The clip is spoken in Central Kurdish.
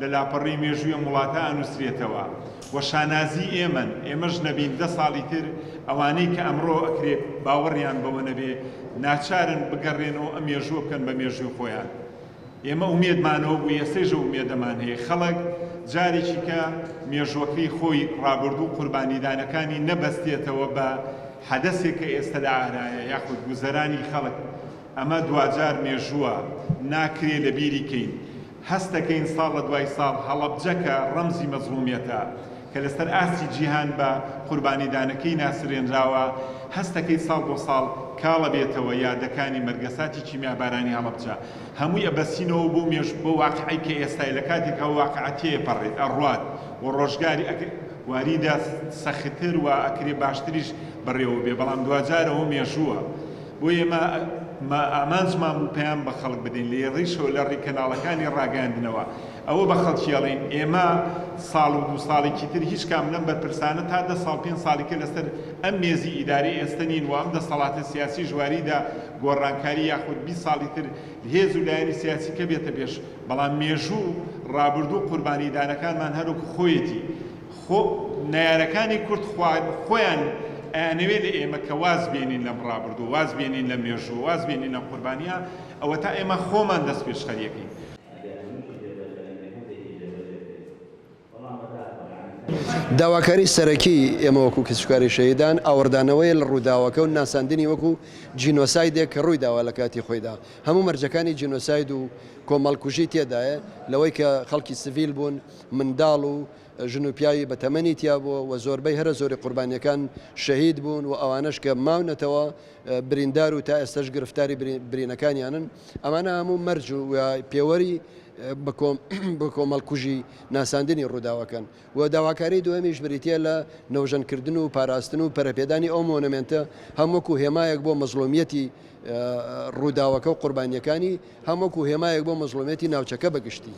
لە لاپەڕەی مێژووی ئەم وڵاتە ئەنووسرێتەوە و شانازی ئێمەن، ئێمەش نەبین دە ساڵی تر ئەوانەی کە ئەمڕۆ ئەکرێ باوەڕیان بەوە نەبێ ناچارن بگەڕێنەوە ئەم مێژووە بکەن بە مێژووی خۆیان. ئێمە ئومێدمانەوە بوو ئێستەیش ئەو ئومێدەمان هەیە خەڵک جارێکی کە مێژووەکەی خۆی ڕابردوو قوربانیدانەکانی نەبەستێتەوە بە حەدەسێک کە ئێستە لە ئارایە یاخود گوزەرانی خەڵک ئەمە دواجار مێژووە ناکرێ لە بیری کەین هەستەکەین ساڵ لە دوای ساڵ هەڵەبجە کە ڕەمزی مەزڵومیەتە کە لەسەر ئاستی جیهان بە قوربانیدانەکەی ناسرێنراوە، هەستەکەی ساڵ بۆ ساڵ کاڵەبێتەوە، یادەکانی مەرگەساتی کیمیابارانی هەڵەبجە هەمووی ئەبەستینەوە بۆ مێژوو بۆ واقعی کە ئێستای لە کاتێکا واقع تێپەڕێت ئەڕوات و ڕۆژگاری ئەک واریدا سەختتر و ئەکرێ باشتریش بەڕێوە بێ بەڵام دواجار ئەوە مێژووە بۆ ئێمە ئامانجمان بوو پەیام بە خەڵک بدەین لێڕیشەوە لە ڕی کەناڵەکانی ڕاگەیاندنەوە ئەوە بە خەڵکی ئەڵێین ئێمە ساڵ و دوو ساڵێکی تر هیچ کام لەم بەرپرسانە تا دە ساڵ پێنج ساڵی کە لەسەر ئەم مێزی ئیدارەی ئێستە نین و ئەم دەسەڵاتە سیاسیش واریدە گۆڕانکاری یاخود 20 ساڵی تر هێز و لایەنی سیاسی کە بێتە پێش بەڵام مێژوو ڕابردوو قوربانیدانەکانمان هەر وەکو خۆیەتی خۆ نەیارەکانی کورد خۆیان ئەیانەوێ لە ئێمە کە واز بێنین لەم ڕابردوو واز بێنین لە مێژوو واز بێنین لەم قوربانیە ئەوەتا ئێمە خۆمان دەست پێشخەریەکەین. داواکاری سەرەکی ئێمە وەکو کەسوکاری شەهیدان ئاوڕدانەوەیە لە ڕووداوەکە و ناساندنی وەکو جینۆسایدێک کە ڕوویداوە لە کاتی خۆیدا هەموو مەرجەکانی جینۆساید و کۆمەڵکوژی تێدایە لەوەی کە خەڵکی سڤیل بوون منداڵ و ژن و پیاوی بە تەمەنی تیا بووە و زۆربەی هەرە زۆری قوربانیەکان شەهید بوون و ئەوانەش کە ماونەتەوە بریندار و تا ئێستەش گرفتاری برینەکانیانن، ئەمانە هەموو مەرج و پێوەری بە کۆمەڵکوژی ناساندنی ڕووداوەکەن و داواکاری دووەمیش بریتییە لە نۆژەنکردن و پاراستن و پەرەپێدانی ئەو مۆنۆمێنتە هەم وەکو هێمایەک بۆ مەزڵومیەتی ڕووداوەکە و قوربانییەکانی هەم وەکو هێمایەک بۆ مەزڵومیەتی ناوچەکە بە گشتی.